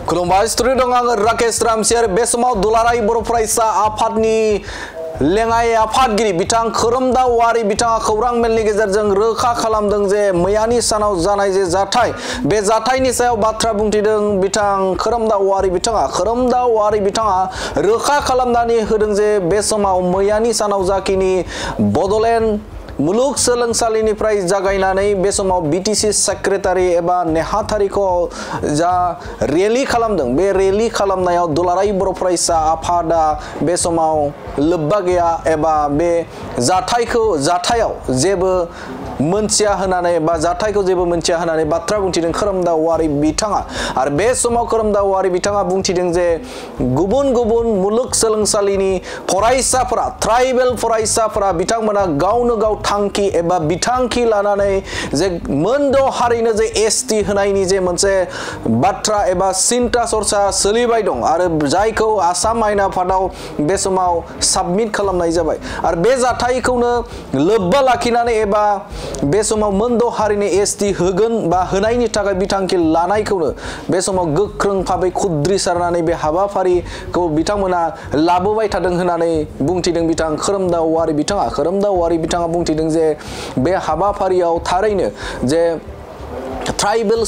खुलुमबाय स्टुडिअ दं आङो राकेश रामसियार बे समाव दुलाराय बर' फरायसा आफादनि लेङाइ आफादगिरि बिथां खोरोमदाव औवारि बिथाङा खौरां मेलनि गेजेरजों रोखा खालामदों जे मैयानि सानाव जानाय जे जाथाय बे जाथायनि सायाव बाथ्रा बुंथिदों बिथां खोरोमदाव औवारि बिथाङा रोखा खालामनानै होदों जे बे समाव मैयानि सानाव जाखिनि बड'लेण्ड मुलुग सोलोंसालिनिफ्राय जागायनानै बे समाव बिटिसि सेक्रेटारि एबा नेहाथारिखौ जा रेलि खालामदों बे रेलि खालामनायाव दुलाराय बर' फरायसा आफादा बे समाव लोब्बा गैया एबा बे जाथायाव जेबो मोनथिया होनानै बा जाथायखौ जेबो मोनथिया होनानै बाथ्रा बुंथिदों खोरोमदाव औवारि बिथाङा आरो बे समाव खोरोमदाव औवारि बिथाङा बुंथिदों जे गुबुन गुबुन मुलुग सोलोंसालिनि फरायसाफोरा ट्राइबेल फरायसाफोरा बिथांमोना गावनो गाव थांखि एबा बिथांखि लानानै जे मोनद' हारिनो जे एसटि होनायनि जे मोनसे बाथ्रा एबा सिन्ता सरसा सोलिबाय दं आरो जायखौ आसाम आयेन आफादाव बे समाव साबमिट खालामनाय जाबाय आरो बे जाथायखौनो लोब्बा लाखिनानै एबा बे समाव मोनद' हारिनि एसटि होगोन बा होनायनि थाखाय बिथांखि लानायखौनो बे समाव गोख्रों भाबै खुद्रिसारनानै बे हाबाफारिखौ बिथांमोना लाबोबाय थादों होननानै बुंथिदों बिथां खोरोमदाव औवारि बिथाङा बुंथिदों जे बे हाबाफारियाव थारैनो जे ट्राइबेल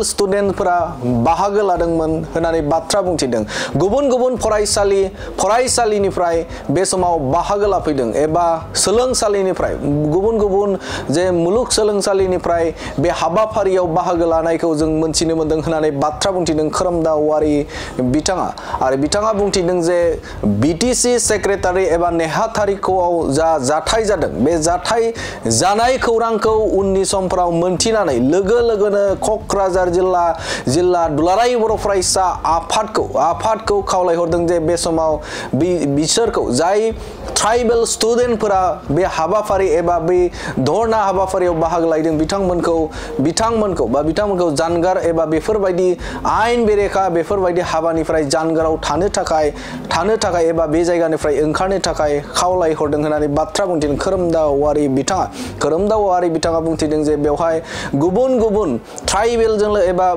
स्टुडेन्टफोरा बाहागो लादोंमोन होननानै बाथ्रा बुंथिदों गुबुन गुबुन फरायसालिनिफ्राय बे समाव बाहागो लाफैदों एबा सोलोंसालिनिफ्राय गुबुन गुबुन जे मुलुग सोलोंसालिनिफ्राय बे हाबाफारियाव बाहागो लानायखौ जों मोनथिनो मोनदों होननानै बाथ्रा बुंथिदों खोरोमदाव औवारि बिथाङा आरो बिथाङा बुंथिदों जे बिटिसि सेक्रेटारि एबा नेहाथारिखौआव जा जाथाय जादों बे जाथाय जानाय खौरांखौ उननि समफोराव मोनथिनानै लोगो लोगोनो क'क्राझार जिल्ला दुलाराय बर' फरायसा आफादखौ खावलायहरदों जे बे समाव बिसोरखौ जाय ट्राइबेल स्टुडेन्टफोरा बे हाबाफारि एबा बै धरना हाबाफारियाव बाहागो लादों बिथांमोनखौ जानगार एबा बेफोरबायदि आयेन बेरेखा बेफोरबायदि हाबानिफ्राय जानगाराव थानो थाखाय एबा बे जायगानिफ्राय ओंखारनो थाखाय खावलायहरदों होननानै बाथ्रा बुंथिदों खोरोमदाव औवारि बिथाङा बुंथिदों जे बेवहाय गुबुन गुबुन ट्राइबेलजों एबा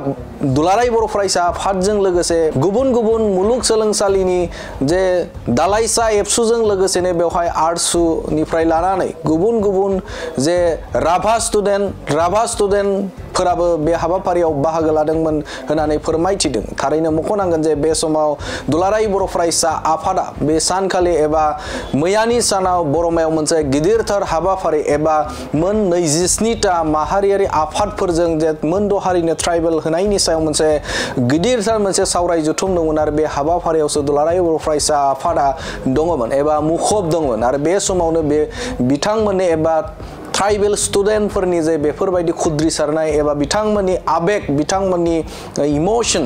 दुलाराय बर' फरायसा आफादजों लोगोसे गुबुन गुबुन मुलुग सोलोंसालिनि जे दालाइसा एबसुजों लोगोसेनो बेवहाय आरसुनिफ्राय लानानै गुबुन गुबुन जे राभा स्टुडेन्टफोराबो बे हाबाफारियाव बाहागो लादोंमोन होननानै फोरमायथिदों थारैनो मख'नांगोन जे बे समाव दुलाराय बर' फरायसा आफादा बे सानखालि एबा मैयानि सानाव बरमायाव मोनसे गिदिरथार हाबाफारि एबा मोन 27टा माहारियारि आफादफोरजों जे मोनद' हारिनो ट्राइबेल होनायनि सायाव मोनसे गिदिरथार मोनसे सावराय जथुम दंमोन आरो बे हाबाफारियावसो दुलाराय बर' फरायसा आफादा दङमोन एबा मुखुब दंमोन आरो बे समावनो बे बिथांमोननि एबा ट्राइबेल स्टुडेन्टफोरनि जे बेफोरबायदि खुद्रिसारनाय एबा बिथांमोननि आबेग बिथांमोननि इमोशन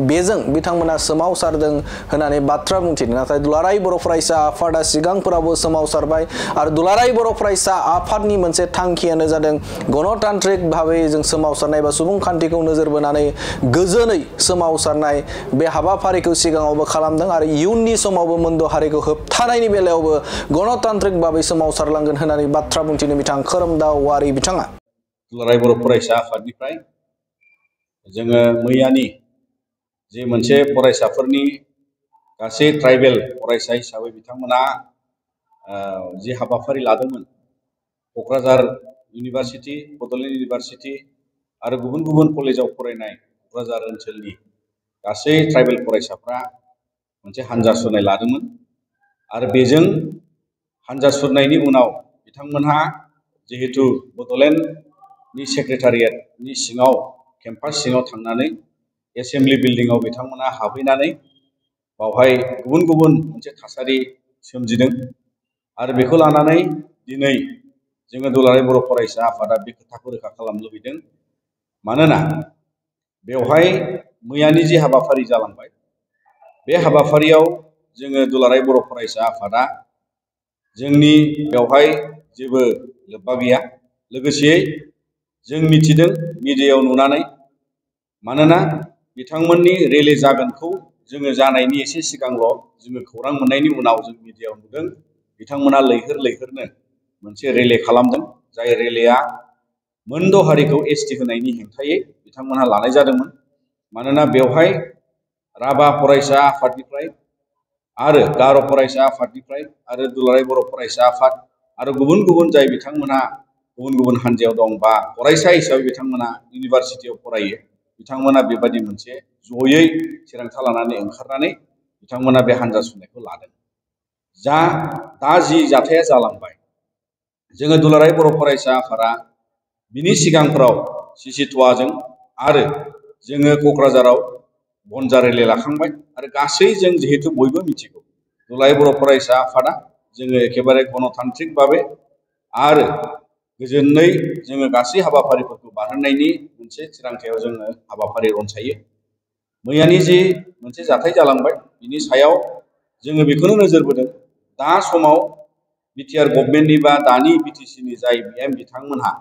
बेजों बिथांमोना सोमावसारदों होननानै बाथ्रा बुंथिदों नाथाय दुलाराय बर' फरायसा आफादा सिगांफोरावबो सोमावसारबाय आरो दुलाराय बर' फरायसा आफादनि मोनसे थांखियानो जादों गणतान्त्रिक भाबै जों सोमावसारनाय बा सुबुंखान्थिखौ नोजोर बोनानै गोजोनै सोमावसारनाय बे हाबाफारिखौ सिगाङावबो खालामदों आरो इयुननि समावबो मोनद' हारिखौ होबथानायनि बेलायावबो गणतान्त्रिक भाबै सोमावसारलांगोन होननानै बाथ्रा बुंथिदों बिथां खोरोमदाव औवारि बिथाङा दुलाराय बर' फरायसा आफादनिफ्राय जोङो मैयानि जे मोनसे फरायसाफोरनि गासै ट्राइबेल फरायसा हिसाबै बिथांमोना जे हाबाफारि लादोंमोन क'क्राझार इउनिभारसिटि बड'लेण्ड इउनिभारसिटि आरो गुबुन गुबुन कलेजाव फरायनाय क'क्राझार ओनसोलनि गासै ट्राइबेल फरायसाफ्रा मोनसे हान्जा सुरनाय लादोंमोन आरो बेजों हान्जा सुरनायनि उनाव बिथांमोनहा जिहेतु बड'लेण्डनि सेक्रेटारियेटनि सिङाव केम्पास सिङाव थांनानै एसेम्बलि बिल्डिंआव बिथांमोना हाबहैनानै बावहाय गुबुन गुबुन मोनसे थासारि सोमजिदों आरो बेखौ लानानै दिनै जोङो दुलाराय बर' फरायसा आफादा बे खोथाखौ रोखा खालामनो लुबैदों मानोना बेवहाय मैयानि जे हाबाफारि जालांबाय बे हाबाफारियाव जोङो दुलाराय बर' फरायसा आफादा जोंनि बेवहाय जेबो लोब्बा गैया लोगोसेयै जों मिथिदों मिडियायाव नुनानै मानोना बिथांमोननि रेलि जागोनखौ जोङो जानायनि एसे सिगांल' जोङो खौरां मोननायनि उनाव जों मिडियायाव नुदों बिथांमोना लैहोरनो मोनसे रेलि खालामदों जाय रेलिया मोनद' हारिखौ एसटि होनायनि हेंथायै बिथांमोनहा लानाय जादोंमोन मानोना बेवहाय राभा फरायसा आफादनिफ्राय आरो गार' फरायसा आफादनिफ्राय आरो दुलाराय बर' फरायसा आफाद आरो गुबुन गुबुन जाय बिथांमोना गुबुन गुबुन हान्जायाव दं बा फरायसा हिसाबै बिथांमोना इउनिभारसिटियाव फरायो बिथांमोना बेबायदि मोनसे जयै थिरांथा लानानै ओंखारनानै बिथांमोना बे हान्जा सुरनायखौ लादों। दा जि जाथाया जालांबाय जोङो दुलाराय बर' फरायसा आफादा बिनि सिगांफ्राव सिसिथुवाजों आरो जोङो क'क्राझाराव बनजार रेलि लाखांबाय आरो गासै जों जिहेतु बयबो मिथिगौ दुलाराय बर' फरायसा आफादा जोङो एखेबारे गणतान्त्रिक भाबै आरो गोजोनै जोङो गासै हाबाफारिफोरखौ बारहोनायनि मोनसे थिरांथायाव जोङो हाबाफारि रनसायो। मैयानि जि मोनसे जाथाय जालांबाय बिनि सायाव जोङो बेखौनो नोजोर बोदों दा समाव बिटिआर गभर्नमेन्टनि बा दानि बिटिसिनि जाय बिएम बिथांमोनहा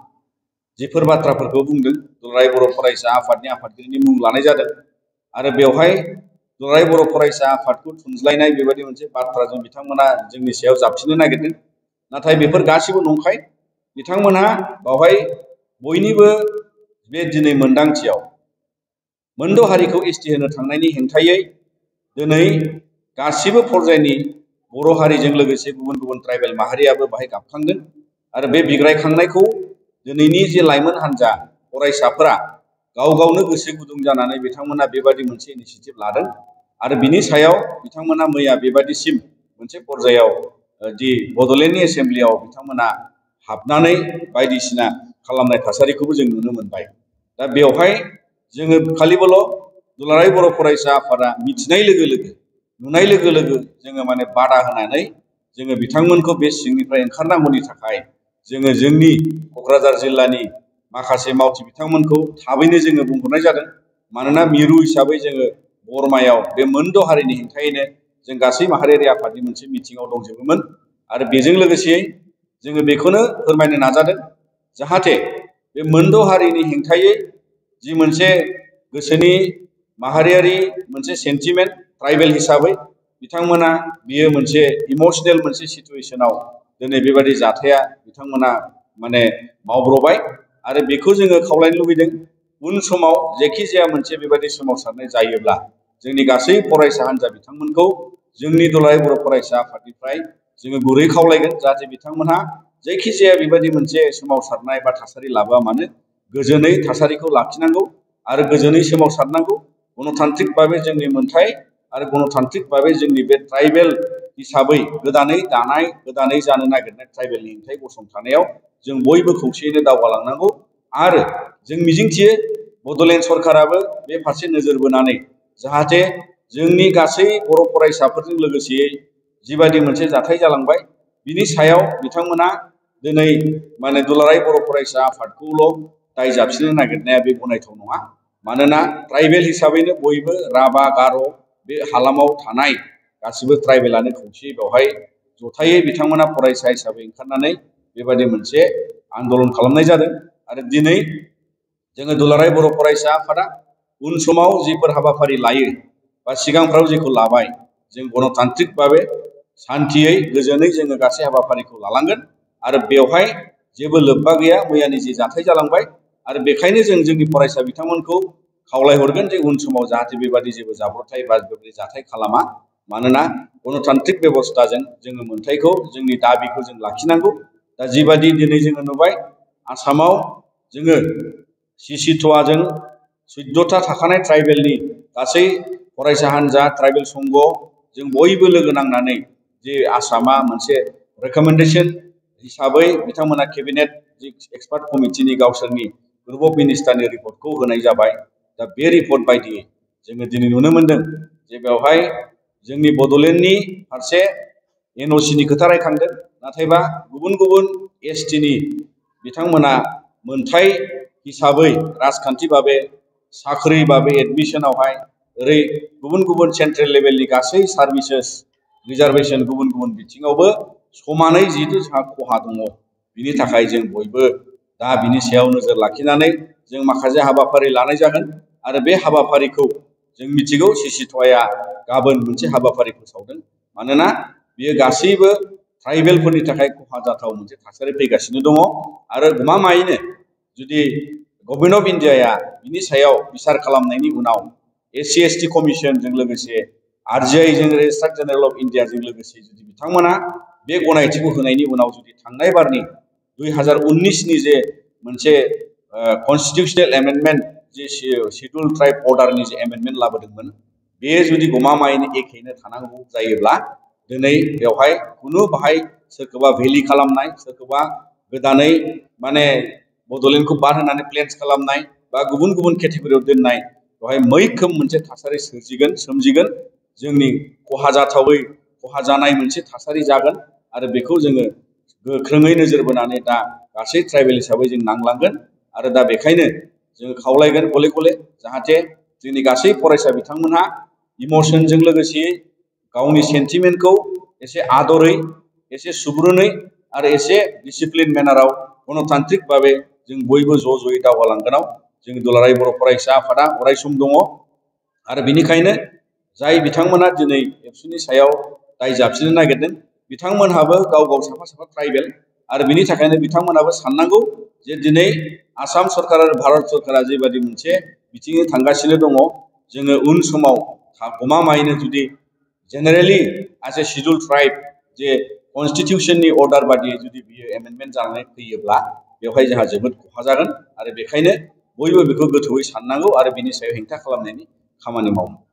जिफोर बाथ्राफोरखौ बुंदों दुलाराय बर' फरायसा आफादनि आफादगिरिनि मुं लानाय जादों आरो बेवहाय दुलाराय बर' फरायसा आफादखौ थुनज्लायनाय बेबायदि मोनसे बाथ्राजों बिथांमोना जोंनि सायाव जाबसिननो नागिरदों। नाथाय बेफोर गासिबो नंखाय। बिथांमोनहा बावहाय बयनिबो बे दिनै मोनदांथियाव मोनद' हारिखौ एसटि होनो थांनायनि हेंथायै दिनै गासिबो पर्यायनि बर' हारिजों लोगोसे गुबुन गुबुन ट्राइबेल माहारियाबो बाहाय गाबखांदों आरो बे बिग्रायखांनायखौ दिनैनि जे लाइमोन हान्जा फरायसाफोरा गाव गावनो गोसो गुदुं जानानै बिथांमोना बेबादि मोनसे इनिसिएटिभ लादों आरो बिनि सायाव बिथांमोना मैया बेबादिसिम मोनसे पर्यायाव दि बड'लेण्डनि एसेम्ब्लियाव बिथांमोना हाबनानै बायदिसिना खालामनाय थासारिखौबो जों नुनो मोनबाय। दा बेवहाय जोङो खालिबोल' दुलाराय बर' फरायसा आफादा मिथिनाय लोगो लोगो नुनाय लोगो लोगो जोङो माने बादा होनानै जोङो बिथांमोनखौ बे सिंनिफ्राय ओंखारनांगौनि थाखाय जोङो जोंनि क'क्राझार जिल्लानि माखासे मावथि बिथांमोनखौ थाबैनो जोङो बुंहरनाय जादों। मानोना मिरु हिसाबै जोङो बरमायाव बे मोनद' हारिनि हेंथायैनो जों गासै माहारियारि आफादनि मोनसे मिटिङाव दंजोबोमोन आरो बेजों लोगोसेयै जोङो बेखौनो फोरमायनो नाजादों जाहाथे बे मोनद' हारिनि हेंथायै जि मोनसे गोसोनि माहारियारि मोनसे सेन्टिमेन्ट ट्राइबेल हिसाबै बिथांमोना बियो मोनसे इमोशनेल मोनसे सिचुएशनाव दिनै बेबादि जाथाया बिथांमोना माने मावब्रबाय आरो बेखौ जोङो खावलायनो लुबैदों उन समाव जेखि जाया मोनसे बेबादि सोमावसारनाय जायोब्ला जोंनि गासै फरायसा हान्जा बिथांमोनखौ जोंनि दुलाराय बर' फरायसा आफादनिफ्राय जोङो गुरै खावलायगोन जाहाथे बिथांमोनहा जायखि जाया बेबादि मोनसे सोमावसारनाय बा थासारि लाबोआ मानो गोजोनै थासारिखौ लाखिनांगौ आरो गोजोनै सोमावसारनांगौ गणतान्त्रिक भाबै जोंनि मोन्थाय आरो गणतान्त्रिक भाबै जोंनि बे ट्राइबेल हिसाबै गोदानै दानाय गोदानै जानो नागिरनाय ट्राइबेलनि हेंथायै गसंथानायाव जों बयबो खौसेयैनो दावगालांनांगौ आरो जों मिजिंथियो बड'लेण्ड सरकाराबो बे फारसे नोजोर बोनानै जाहाथे जोंनि गासै बर' फरायसाफोरजों लोगोसेयै जिबादि मोनसे जाथाय जालांबाय बिनि सायाव बिथांमोना दिनै माने दुलाराय बर' फरायसा आफादखौल' दाय जाबसिननो नागिरनाया बे गनायथाव नङा। मानोना ट्राइबेल हिसाबैनो बयबो राभा गार' बे हालामाव थानाय गासिबो ट्राइबेलानो खौसेयै बेवहाय जथायै बिथांमोना फरायसा हिसाबै ओंखारनानै बेबादि मोनसे आन्दलन खालामनाय जादों आरो दिनै जोङो दुलाराय बर' फरायसा आफादा उन समाव जिफोर हाबाफारि लायो बा सिगांफ्राव जेखौ लाबाय जों गणतान्त्रिक भाबै शान्तियै गोजोनै जोङो गासै हाबाफारिखौ लालांगोन आरो बेवहाय जेबो लोब्बा गैया मैयानि जि जाथाय जालांबाय आरो बेखायनो जों जोंनि फरायसा बिथांमोनखौ खावलायहरगोन जे उन समाव जाहाथे बेबादि जेबो जाब्रबथाय बा बेबादि जाथाय खालामा। मानोना गणतान्त्रिक बेबस्थाजों जोङो मोन्थायखौ जोंनि दाबिखौ जों लाखिनांगौ। दा जिबादि दिनै जोङो नुबाय आसामाव जोङो सिसिथुवाजों 14था थाखानाय ट्राइबेलनि गासै फरायसा हान्जा ट्राइबेल संघ जों बयबो लोगो नांनानै जे आसामा मोनसे रेकमेन्डेसन हिसाबै बिथांमोना केबिनेट जि एक्सपार्ट कमिटिनि गावसोरनि ग्रुप अफ मिनिस्टारनि रिपर्टखौ होनाय जाबाय। दा बे रिपर्ट बायदियै जोङो दिनै नुनो मोनदों जे बेवहाय जोंनि बड'लेण्डनि फारसे एनअसिनि खोथा रायखांदों नाथायबा गुबुन गुबुन एसटिनि बिथांमोना मोन्थाय हिसाबै राजखान्थि भाबै साख्रि भाबै एडमिसनावहाय ओरै गुबुन गुबुन सेन्ट्रेल लेभेलनि गासै सार्भिसेस रिजार्भेसन गुबुन गुबुन बिथिङावबो समानै जिहेतु जोंहा खहा दङ बिनि थाखाय जों बयबो दा बिनि सायाव नोजोर लाखिनानै जों माखासे हाबाफारि लानाय जागोन आरो बे हाबाफारिखौ जों मिथिगौ सिसिथुवाया गाबोन मोनसे हाबाफारि फोसावदों। मानोना बियो गासैबो ट्राइबेलफोरनि थाखाय खहा जाथाव मोनसे थासारि फैगासिनो दङ आरो गमामायैनो जुदि गभर्नमेन्ट अफ इन्डियाया बिनि सायाव बिसार खालामनायनि उनाव SC/ST कमिसनजों लोगोसे RGI जों रेजिस्ट्रार जेनेरेल अफ इन्डियाजों लोगोसे जुदि बिथांमोना बे गनायथिखौ होनायनि उनाव जुदि थांनाय बारनि 2019 नि जे मोनसे कन्स्टिटिउशनेल एमेन्डमेन्ट जे शिड्युल ट्राइब अर्डारनि जे एमेन्डमेन्ट लाबोदोंमोन बे जुदि गमामायैनो एखेयैनो थानांगौ जायोब्ला दिनै बेवहाय खुनु बाहाय सोरखौबा भेलि खालामनाय सोरखौबा गोदानै माने बड'लेण्डखौ बाद होनानै प्लेन्स खालामनाय बा गुबुन गुबुन केटेगरियाव दोननाय बेवहाय मैखोम मोनसे थासारि सोमजिगोन जोंनि खहा जाथावै खहा जानाय मोनसे थासारि जागोन आरो बेखौ जोङो गोख्रोङै नोजोर बोनानै दा गासै ट्राइबेल हिसाबै जों नांलांगोन आरो दा बेखायनो जोङो खावलायगोन गले गले जाहाथे जोंनि गासै फरायसा बिथांमोनहा इमोशनजों लोगोसे गावनि सेन्टिमेन्टखौ एसे आदरै एसे सुबुरुनै आरो एसे डिसिप्लिन मेनाराव गणतान्त्रिक भाबै जों बयबो ज'यै दावगालांगोनाव जों दुलाराय बर' फरायसा आफादा अरायसम दङ आरो बेनिखायनो जाय बिथांमोना दिनै एबसुनि सायाव दाय जाबसिननो नागिरदों बिथांमोनहाबो गाव साफा साफा ट्राइबेल आरो बिनि थाखायनो बिथांमोनाबो साननांगौ जे दिनै आसाम सरकार आरो भारत सरकारा जेबादि मोनसे बिथिङै थांगासिनो दङ जोङो उन समाव गमामायैनो जुदि जेनेरेलि एज ए शिड्युल ट्राइब जे कन्स्टिटिउशननि अर्डार बादियै जुदि बियो एमेन्डमेन्ट जानानै फैयोब्ला बेवहाय जोंहा जोबोद खहा जागोन आरो बेखायनो बयबो बेखौ गोथौयै साननांगौ आरो बिनि सायाव हेंथा खालामनायनि खामानि मावनांगौ